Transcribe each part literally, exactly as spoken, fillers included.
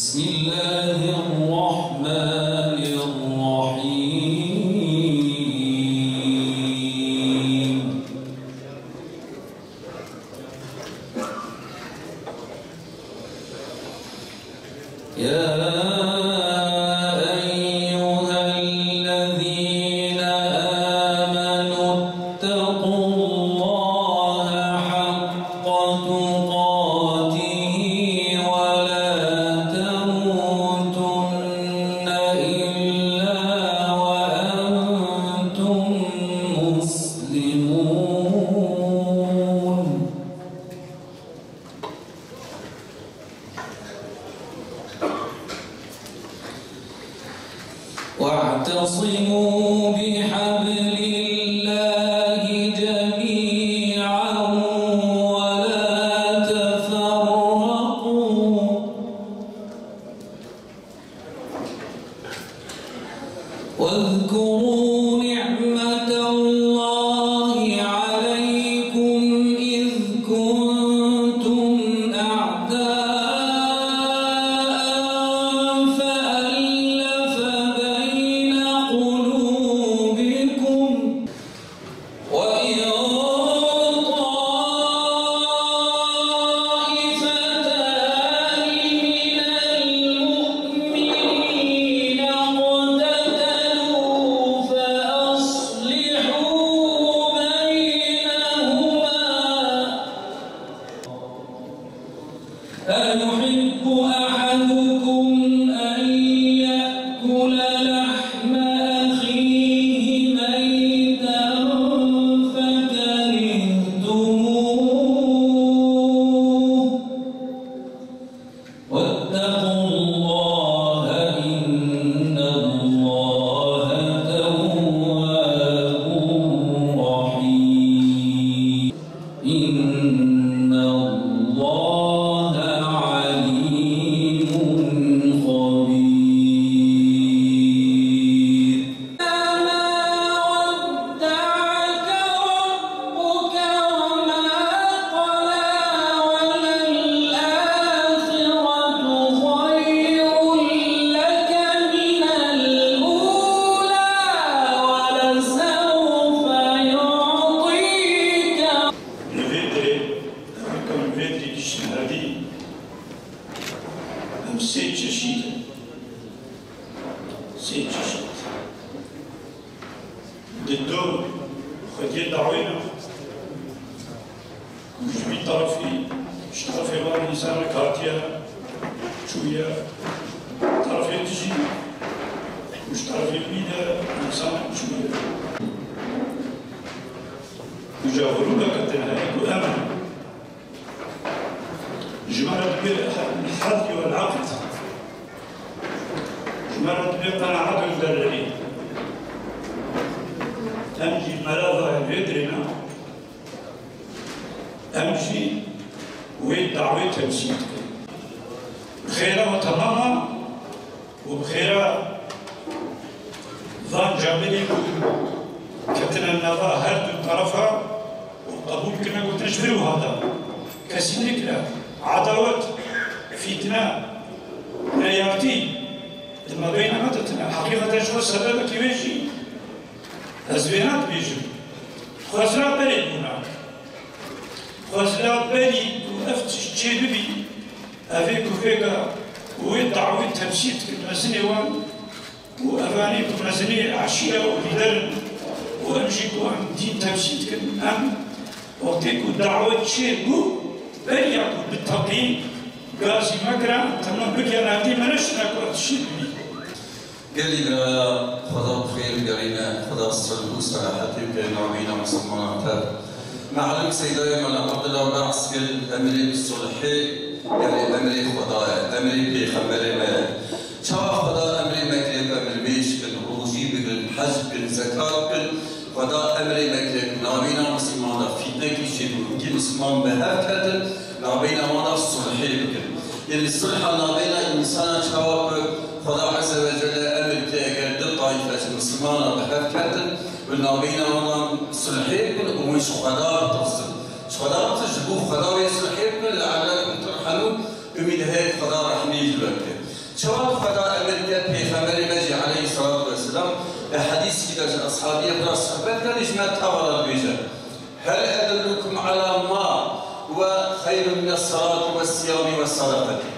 بسم الله الرحمن الرحيم. يا أيها الذين آمنوا اتقوا الله حق تقاته ولا تموتن إلا وأنتم مسلمون. واعتصموا بحبل الله جميعا ولا تفرقوا. واذكروا نعمة الله عليكم إذ كنتم أعداء فألف بين قلوبكم وإن طائفتان من المؤمنين اقتتلوا فأصلحوا بينهما. أيحب أحدكم أن يأكل لحم أخيه ميتا فكرهتموه واتقوا الله إن الله تواب رحيم. إن الله عليم خبير. ما ودعك ربك وما قلى، وللآخرة خير لك من الأولى، ولسوف يعطيك. Li vê dirê, em li vê dirê gihîştin herî, em sê çeşîd in. Sê çeşîd. Di dor xwediyê dawî ne. Ji vî tarafî, ji tarafê wan însanek hatiye, çûye, tarafê dijî, û ji tarafê wî de însanek çûye. Uca xurûbeke tune heye ku em ji me re dibê hezr wal aqd. Ji me re dibê qenaet û dererî. Em jî mereza vê dirê ne. Em jî wê dawê temsîl dikin. Xêra we temam e. û bi xêra van camêrê ku ketine nava her du terefa û qebûl kirine gotine ji vir wiha da. Kesî nekire. Edawet, fîtne, neyartî di mabeyna me de tune. Heqîqeten ji xwe sebebekî wê jî ez wêna dibêjim. Xwezira berê bûna. Xwezira berî ku ev tişt çêbibî, ev ê ku vêga wê dawî temsîl dikin mezinê wan û evanê ku mezinê eşîra û lîder in û em jî ku em dîn temsîl dikin, em wextê ku dawet çêbû, beriya ku bi teqî gazî me kira, em temam bigihên erdê me neştina ku ev tişt bibî. Gelî biraya, Xweda bi xêr bigerîne, Xweda silh û selahetê bike navbîna misilmanan tev. Me'lim Seydayê me li Abdullah behs kir, emrê bi sulhê, gelê emrê Xweda ye, emrê pêxemberê me ye. Çawa Xweda emrê me kiriye ku em limêj bikin, rojî bigirin, hec bikin, zekat bikin, Xweda emrê me kiriye ku navbîna misilmanan de fîtnekî çêbû, hinkî misilman bi hev ketin, navbeyna wan de sulhê bikin. Yanî sulha navbeyna însana çawa ku Xweda Azze ve Celle emir kiriye, eger du taîfe ji misilmanan bi hev ketin, bi navbeyna wan de sulhê bikin û hûn ji Xweda bitirsin. Ji Xweda bitirsin, ji bo Xweda wê sulhê bikin, le'ellekum turhemun, umîd heye ku Xweda rehmê ji we bike. Çawa Xweda emir ke Pêxemberê me jî aleyhisselatu vesselam, e, hedîskî de ji eshabiyê xwe re sohbet kene, ji me teva re dibêje: "Hel edullukum ala ma huve xeyrun mines salati ve siyami ve sadakati."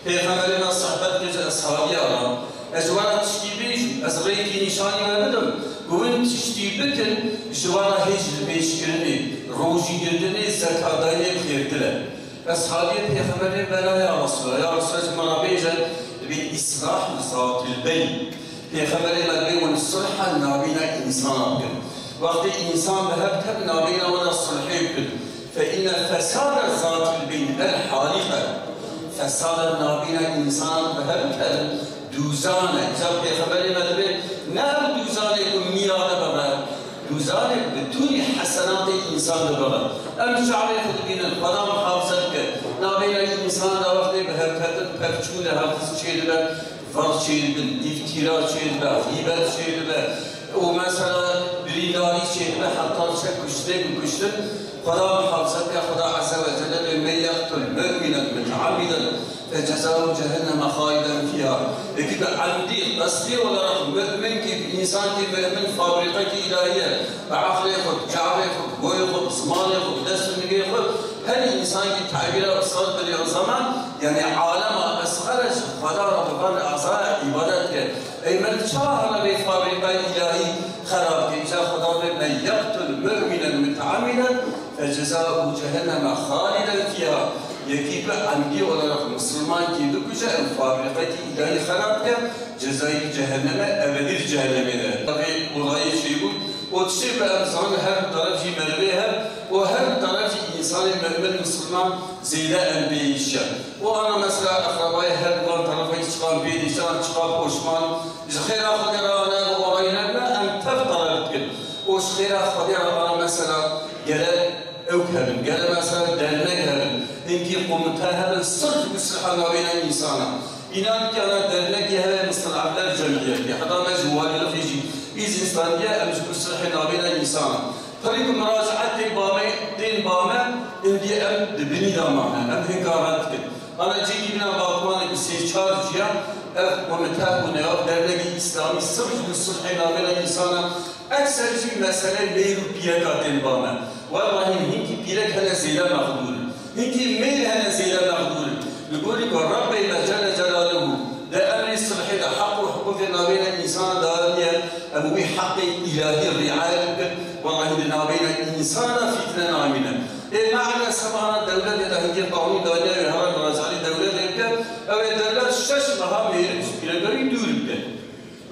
Pêxemberê me sohbet kir ji eshabiya re: "Ez ji we re tiştî bêjim, ez rêkî nîşanî we bidim, ku hûn tiştî bikin, ji we re hêj li bêjkirinê, rojî girtinê, zekat dayinê xêrtir e." Eshabiyê Pêxemberê: "Bela ya Resulallah, ya Resulallah, ji me re bêje, dibê islah zatil beyn." Pêxemberê me dibê hûn sulha nabîna însana bikin. Wextê însan bi hev ket, nabîna wan re sulhê bikin. Fe inne fesade zatil beyn el halîqe. Fesada nabîna însan bi hev ket, dûzan e. Îcar Pêxemberê me dibê, ne ew dûzanê ku mîya de bebe, dûzanê bi tûnî hesenatê însan de bebe. Em şe'rê xwe dibînin, Xweda muhafize bike. Nabêna însan de wextê bi hev ketin, pevçûn e, hevdiz çêdibe, ver çêdibin, îftîra çêdibe, xîbet çêdibe û mesela birîndarî çêdibe, heta diçe kuştinê, bikuştin. Xweda muhafize bike, Xweda Azze ve Celle bê: "Men yeqtul mu'minen muteammiden fecezahu cehenneme haliden fiha." Yekî bi emdî, qesdî olarak mu'minkî, însankî mu'min fabrîqekî îlahî ye. Bi eqlê xwe, bi çavê xwe, bi boyê xwe, bi zimanê xwe, bi dest û nigê xwe, her însankî tebîra bi sed bidê, o zaman, yanî alema esxer e, ji Xweda re bi van azaya îbadet dike. Ey meriv, çawa hene vê fabrîqayê îlahî xerab kir? Îcar Xweda bê: "Men yeqtul mu'minen muteammiden fecezahu cehenneme haliden fiha." Yekî bi emdî olarak misilmankî bikuje, ew fabrîqekî îlahî xerab dike, cezayî cehenneme, ebedî di cehennemê de. Vê olayê çêbû. Û tiştê ku em zanin, her du teref jî merivê hev û her du teref jî însanê mu'min, misilman zêde em pê yî şer. Û ana mesela eqrebayê her duwan terefa jî çiqa em pê dîsan, çiqa poşman, ji xêra Xwedê re ana ev olayî nebine, em tev talep dikin. Û ji xêra Xwedê re ana mesela gere ew hebin, gere mesela dernek hebin, hinkî komite hebin, sirf ji bo silha navêna însana. Înan ki ana dernekê hebe, Misir Evler Cemiyetê, heta me ji walîlixê jî îzin standiye, em ji bo silhê navêna însana. Xelî ku miracietê ba me, tên ba me, êdî em di binî de mane, em hinka red dikin. Ana cîkî bîna Batmanê bi sê çar ciya, ev komite bûne, ev dernekî îslamî sirf ji bo sulhê navêna însana, ekser jî meselê mêr û pîreka tên ba me. Wellahî hinkî pîrek hene zêde mexdûr in. Hinkî mêr hene zêde mexdûr in. Li gorî ku Rebbê me Celle Celaluhu di emrê sulhê de heq û hiqûqê navêna însana daniye, em wî heqê îlahî riayet bikin, wellahî di navêna însana fîtne namîne. Ê meelesef ana dewletê de hinkê qanûn daniye wê hera miraciatê dewletê bike, ew ê dewlet şeş meha mêrik ji pîreka wî dûr bike.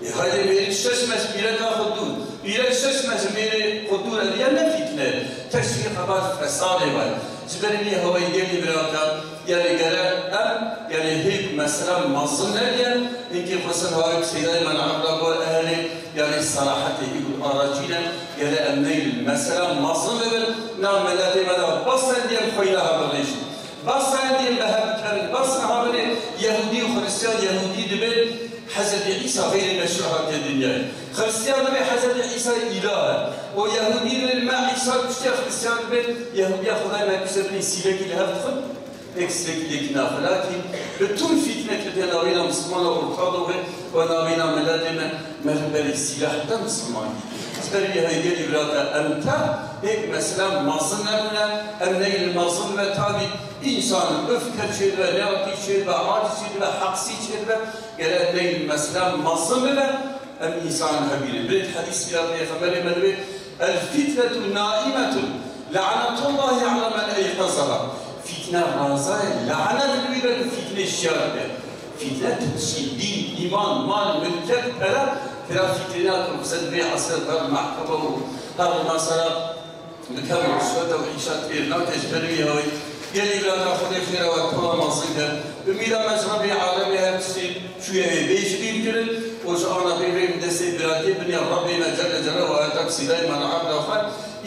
Ê, haydê mêrik şeş meh ji pîreka xwe dûr. Pîrek şeş meh ji mêrê xwe dûr, ev ya ne fîtne? Teşvîq heval fesadê be. Ji ber vê hawayê gelî birata, yanî gere em, yanî hêk mesela mezin nebiye, hinkî xwesin hawayê Seydayê me ne'ebra bo ehlê, yanî serahetê, î aracî ne, gere em neynin. Mesela mezin bibin, nav miletê me de bes ne diye em xweyna hev birêjin. Bes ne diye em bi hev bikevin, bes ne habinê Yehûdî û Xristiyan, Yehûdî dibê Hezretî Îsa xeyrê meşru hatiye dinyayê. Xristiyan dibê Hezretî Îsa îlah e. Û Yehûdî dibê me Îsa kuştiye, Xristiyan dibê Yehûdiya Xwedayê me kuştiye, binê sîlekî li hev dixin. Êk sîlekî yekî naxilakî. Bi tûn fîtne ketiye navêna misilmana Orta Doğu û navêna miletê me, me li berî sîlah de misilman. Ji ber vê heygelî birata em te êk mesela mezin nebûne, em neynin mezin ve tabî însan öfke çêdibe, neatî çêdibe, acizî dibe, heqsî çêdibe. Gere em neynin mesela mezin bibe, em însan hebînin. Birêt hedîs ya Pêxemberê me dibê: "El fitnetu naimetun, lanetullahi ala men eyqezaha." Fîtne raza ye, lanet li wî be ku fîtnê şiya dike. Fîtne tiştî, dîn, îman, mal, milket, pere, tira fîtnê nakin, xise dibê esir, her mehkeme û her mesela Bi kevn rişwet û îşa têr nake. Ji ber wî hawî gelî birata Xwedê xêra we tola mezin ke. Umîda me ji Rebbê alemê her tiştî çûye wê bê ji bîr kirin û ji ana pê rê bi destê biratiyê binê Rebbê me Celle Celaluhu ayeta bi sîdayê me li ebda xwe: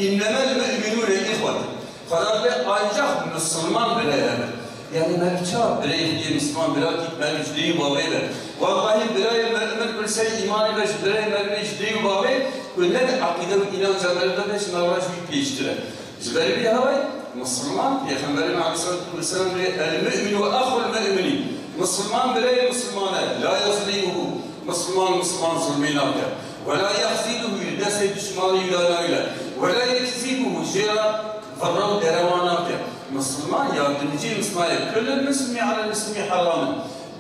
"Înnemel mu'minûne îxwetun." Xweda dibê ancak misilman birayê hev in. Yanî meriv çawa birayê xwe yê misilman birakî meriv ji dê û bavê be? Wellahî birayê meriv min ku li ser îmanê be, ji birayê meriv ji dê û bavê ku ne di eqîde û înanca meriv de be, ji meriva ji wî pêştir e. Ji ber vê hawayê misilman, Pêxemberê me aleyhisselatu vesselam dibê: "El mu'minu exul mu'mini." Misilman birayê misilman e, la yezlîmuhu, misilman misilman zulmê nake. Wela yexzîluhu, li destê dişmanî wî da nayile. Wela yekzîbuhu, jê re virre û derewa nake. Misilman yardimcî misilman ye. Kullul muslimi alel muslimi heramun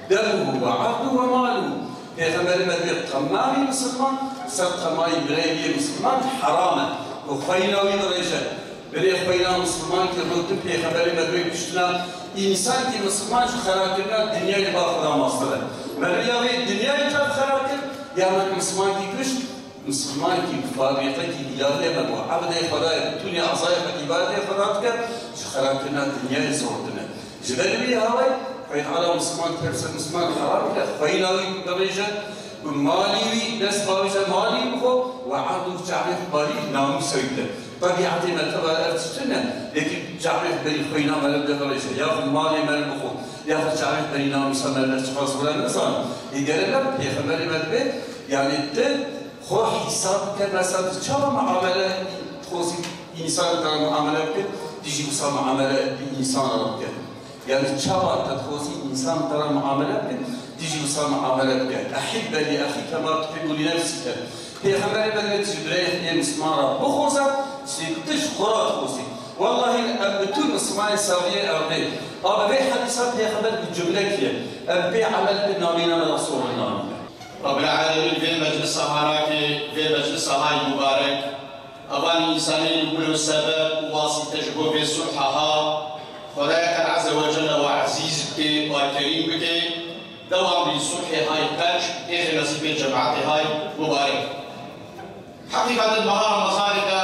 demuhu ve irduhu ve maluhu. Pêxemberê me dibê qemamî misilman ser qemayî birayê wî yê misilman heram e. Û xweyna wî dirêj e. Birê xweyna misilmankî rûtin pêxemberê me dibê kuştina însankî misilman ji xerakirina dinyayê li ba Xweda mastir e. Meriv ya vê dinyayê tev xera kir, ya meriv misilmankî kuşt, misilmankî bi fabrîqekî îlahiyê me bû, ebdê Xwedayê, bi tûnê ezayê xwe îbadetê Xweda dike, ji xerakirina dinyayê zortin e. Ji ber wî hawayê Xwedê Teala misilman tev ser misilman heram dike, xweyna wî dirêje, bi malî wî dest bavêje, malî bixwe, we erd û çavê xwe barî namûsa wî bide. Tebîetê me teva ev tiştin e, yekî çavê xwe berî xweyna meriv de bavêje, yaxud malê meriv bixwe, yaxud çavê xwe berî namûsa meriv de çiqas were nizanim. Ê gere ne pêxemberê me dibê, yanî tu xwe hîsab bike, mesela tu çawa muamele xwezî însan te re muamele bike, tu jî wisa muamele bi însan re bike. Yani çawa te dixwazî însan te re muamele bike, tu jî wisa muamele bike. Ehibbe li ehîke ma tuhibbu li nefsike. Pêxemberê me dibê tu ji birayê xwe yê misliman re bixwaze, ji tu ji xwe re dixwazî. Wellahî em bi tu mislimanê seriyê erdê. A bi vê hedîsa pêxember bi cumle kiriye. Em pê emel bi namîna me re sorun namîne. Rabbil Alemîn vê meclisa hanakê, vê meclisa hay mubarek. Evan însanê li wir û sebeb û wasîte ji bo vê sulha ha, Xwedayê qed Ezze ve Celle we ezîz bike, we kerîm bike, dewam bî sulhê hay qenc, êxê nesîbê cemaetê hay mubarek. Heqîqeten meha Remezanê de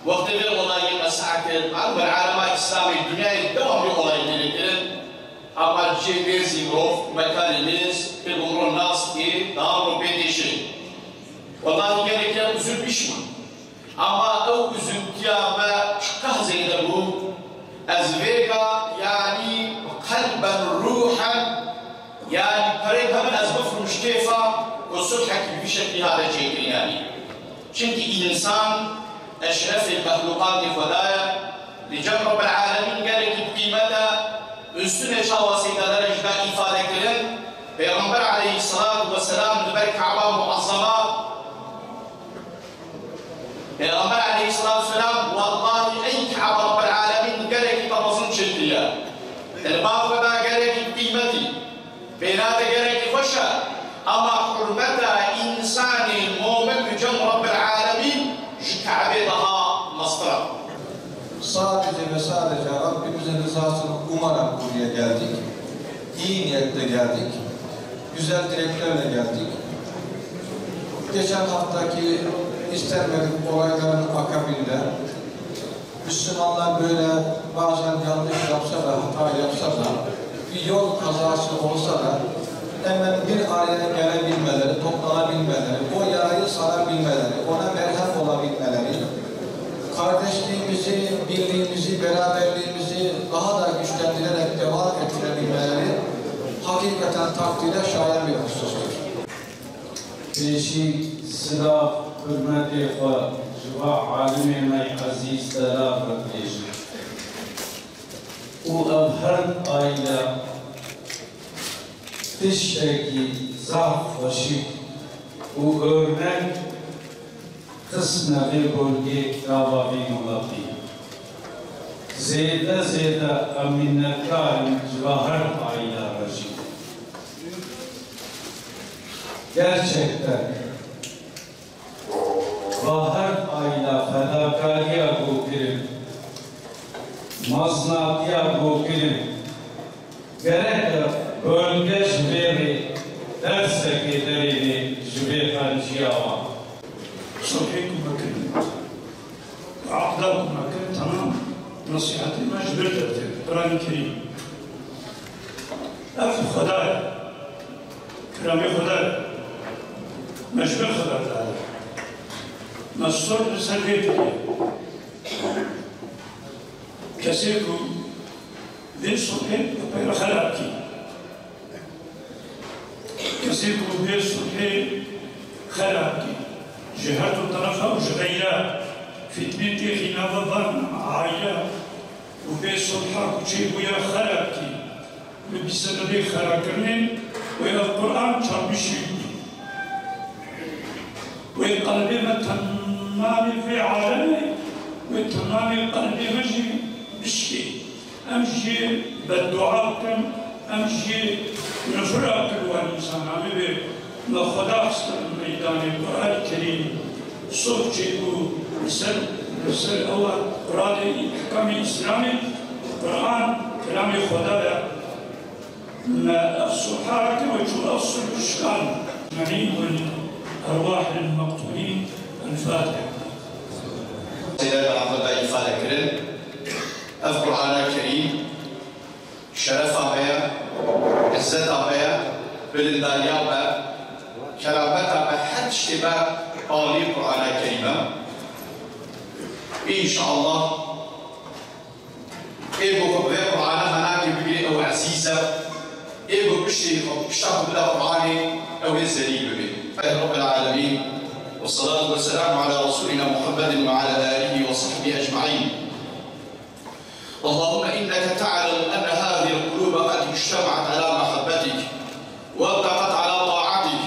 wextê vê olayê me seh kir, malûm e alema Îslamê dinyayê dewam bî olayê têne kirin. Ama cihê mêzî mirov, mekanê mêz, pê bi mirov nas dike, daha mirov pê têşê. Wellahî gelek ya uzur bişman. Ama ew uzuntiya me çiqas zêde bû. Ez vêga, yanî qelben, ruhen, yanî perê hemin ez bifrim ji kêfa ku sulhekî bi vî şeklî hate çêkirin yanî. Çimkî însan eşrefê mexlûqatê Xweda ye, li cem Rebbil Alemîn gelekî bi qîmet e, û ustunê çawa sêdadere ji da îfade kirin, Pêxember aleyhisselatu vesselam li ber Kaba muezzema, Pêxember aleyhisselatu vesselam, wellahî ey Kaba Rebbil Alemîn gelekî te mezin çêkiriye. Li ba xwe da gelekî bi qîmetî. Pênate gelekî xweş e, ama hurmeta însanê momin li cem Rebbil Alemîn ji Kabê daha mestir e. Sadece ve sadece Rabbimizin rızasını umarak buraya geldik. İyi niyetle geldik. Güzel dileklerle geldik. Geçen haftaki istenmedik olayların akabinde Müslümanlar böyle bazen yanlış yapsa da, hata yapsa da, bir yol kazası olsa da hemen bir araya gelebilmeleri, toplanabilmeleri, o yarayı sarabilmeleri, ona merhem olabilmeleri, kardeşliğimizi, birliğimizi, beraberliğimizi daha da güçlendirerek devam ettirebilmeleri hakikaten takdire şayan bir husustur. Pêşî silav, hurmetê xwe ji va alimê me yê ezîz delal re dibêjim. Û ev her aîle tiştekî zaf xweşik û örnek xistine vê bölgê gava vî miletî. Zêde zêde em minnetdar in ji va her aîle re jî. Gerçekten va her aîla fedakariya ku kirin, mezinatiya ku kirin, gerek e bölge ji vê rê dersekê derêne ji vê qenciya wan. Sulhê ku me kirin, aqda ku me kirin, tenê nesihetê me ji vir dertê, Quranê Kerîm. Ev Xweda ye. Kiramê Xweda ye. Me ji vir Xweda dane. Me sulh li ser vê dikê. Kesê ku vê sulhê xwe pê re xerab kî. Kesê ku vê sulhê xerab kî. Ji her du terefa û ji xeyra fitnê têxî nava van aîla û vê sulha ku çêbûye xerab kî. Bi sebebê xerakirinê wê ev Quran çarpişî bû. Wê qelbê me temamê vê alemê, wê temamê qelbê me jî bişkê. Em jî beddua bikin, em jî nifira bikin wan însanan. Wê me Xweda xiste meydanê Quran Kerîm. Sof çêbû li ser, li ser ewa Quranê, îhkamê Îslamê, Quran kelamê Xweda ye. Me ev sulha kir û çû ev sulh şikand. Me'în bin erwahil meqtûlîn. El Fatiha. Seyda Ahmed da îfade kirin. Ev Qur'ana Kerîm şerefa me ye, izzeta me ye, bilindariya me, kerameta me, her tiştê me balî Qur'ana Kerîm e. Înşallah. Ê ku xwe bi vê Qur'ana xwe nake bigirê, ew ezîz e. Ê ku piştê xwe, pişta xwe bida Qur'anê, ew ê zelîl bibe. Rabbil alemin. Ve salatu ve selamu ala Resulina Muhammedin ve ala alihi ve sahbihi ecmaîn. اللهم إنك تعلم أن هذه القلوب قد اجتمعت على محبتك، واتفقت على طاعتك،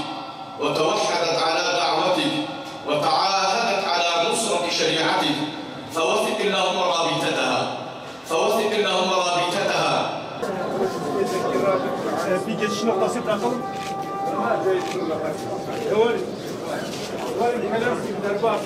وتوحدت على دعوتك، وتعاهدت على نصرة شريعتك، فوثق اللهم رابطتها، فوثق اللهم رابطتها. Bir geçiş noktası bırakalım. Doğru. Doğru. Helal. Berbat.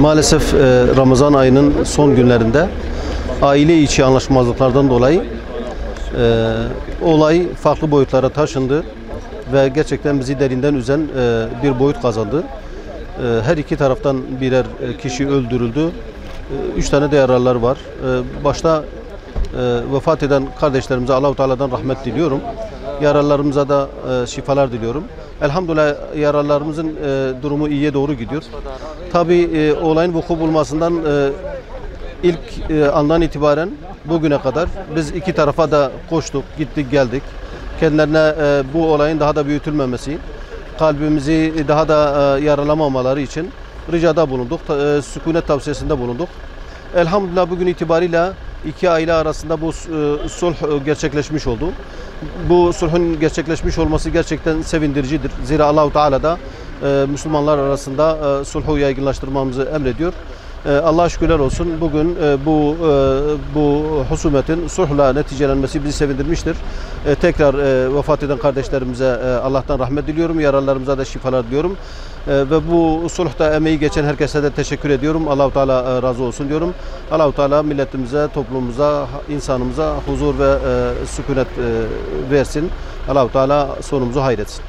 Maalesef, e, Ramazan ayının son günlerinde aile içi anlaşmazlıklardan dolayı, e, olay farklı boyutlara taşındı ve gerçekten bizi derinden üzen, e, bir boyut kazandı. E, her iki taraftan birer, e, kişi öldürüldü. E, üç tane de yaralılar var. E, başta, e, vefat eden kardeşlerimize Allahu Teala'dan rahmet diliyorum. Yaralılarımıza da, e, şifalar diliyorum. Elhamdülillah, yaralılarımızın, e, durumu iyiye doğru gidiyor. Tabii, e, olayın vuku bulmasından, e, ilk, e, andan itibaren bugüne kadar biz iki tarafa da koştuk, gittik, geldik. Kendilerine, e, bu olayın daha da büyütülmemesi, kalbimizi daha da, e, yaralamamaları için ricada bulunduk, ta-, e, sükunet tavsiyesinde bulunduk. Elhamdülillah, bugün itibariyle iki aile arasında bu, e, sulh, e, gerçekleşmiş oldu. Bu sulhun gerçekleşmiş olması gerçekten sevindiricidir. Zira Allahu Teala da, e, Müslümanlar arasında, e, sulhu yaygınlaştırmamızı emrediyor. E, Allah'a şükürler olsun. Bugün, e, bu, e, bu husumetin sulhla neticelenmesi bizi sevindirmiştir. E, tekrar, e, vefat eden kardeşlerimize, e, Allah'tan rahmet diliyorum. Yaralılarımıza da şifalar diliyorum. E, ve bu sulhta emeği geçen herkese de teşekkür ediyorum. Allahu Teala, e, razı olsun diyorum. Allahu Teala milletimize, toplumumuza, insanımıza huzur ve, e, sükunet, e, versin. Allahu Teala sonumuzu hayretsin.